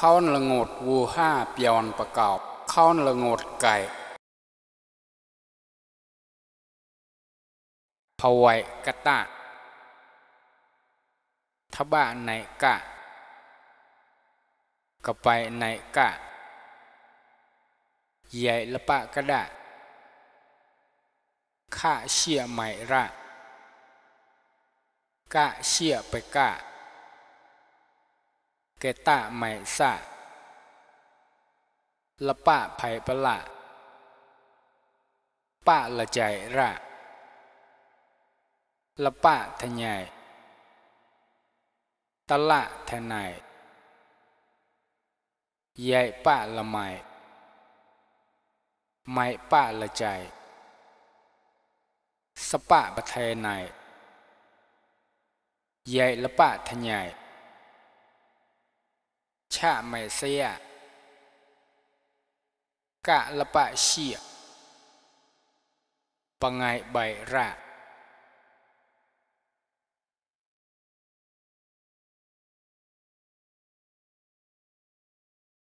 เขาละงดวูห้าเปียนประกอบเขาละงดไก่พะไวกะตะทบะในกะกะไปในกะใหญ่ละปะกระดะข้าเชี่ยไม่ระกะเชี่ยไปกะเกตะไม่สะละปะไผ่ปะละปะละใจระละปะทะไยตะละทะไนใหญ่ปะละไมไม่ปะละใจสปะปะเทไนใหญ่ละปะทะไยชะไม่เสียกะละปะเชี่ยปะไงใบระ